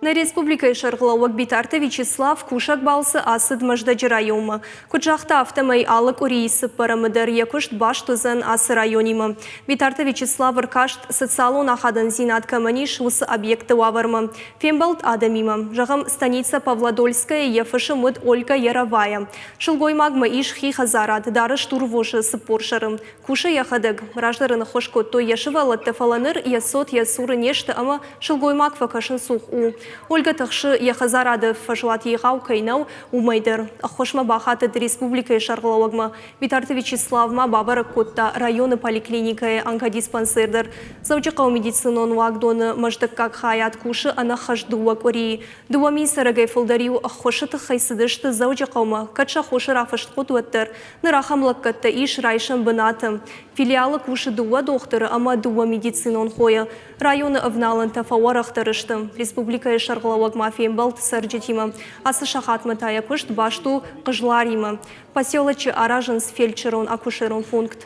Нӕ республикӕйы сӕргълӕууӕг Битарты Вячеслав кусӕг балцы ацыд Мӕздӕджы районмӕ. Куыд загъта, афтӕмӕй алы къуырийы цыппӕрӕмы дӕр йӕ куыст баст уыдзӕн ацы районимӕ. Битарты Вячеслав ӕркаст, социалон ахадындзинад кӕмӕн ис, уыцы объектты уавӕрмӕ. Фембӕлд адӕмимӕ. Зӕгъӕм, станицӕ Павлодольская йӕ фысым уыд Ольга Яровая. Сылгоймагмӕ ис хи хӕдзарад, дары стурвосы 40 сӕры. Кусы йӕхӕдӕг. Раздӕр ын ӕххуыс кодтой йӕ сывӕллӕттӕ, фӕлӕ ныр йӕ цот йӕ цуры не сты ӕмӕ сылгоймаг фӕкӕсын цух у. Ольгӕ тыхсы, йӕ хӕдзарады фӕзуат егъау кӕй нӕу, уымӕй дӕр. Ӕххуысмӕ бахатыд республикӕйы сӕргълӕууӕгмӕ. Битарты Вячеслав ма бабӕрӕг кодта районы поликлиникӕйы онкодиспансер дӕр. Дзӕуджыхъӕуы медицинон уагдоны мӕздӕггаг хайад кусы ӕнӕххӕст дыууӕ къуырийы. 2000 цӕрӕгӕй фылдӕр-иу ӕххуысы тыххӕй цыдысты Дзӕуджыхъӕумӕ, кӕд сӕ хосы рафыст хъуыд, уӕддӕр. Ныр ахӕм лӕггӕдтӕ ис райсӕн бынаты. Филиалы кусы дыууӕ дохтыры ӕмӕ дыууӕ медицинон хойы. Районы ӕвналӕнтӕ фӕуӕрӕхдӕр сты. Республикӕйы сӕргълӕууӕг ма фембӕлд цӕрджытимӕ. Ацы сахатмӕ та йӕ куыст баст у Хъызларимӕ. Поселочы аразынц фельдшерон-акушерон пункт.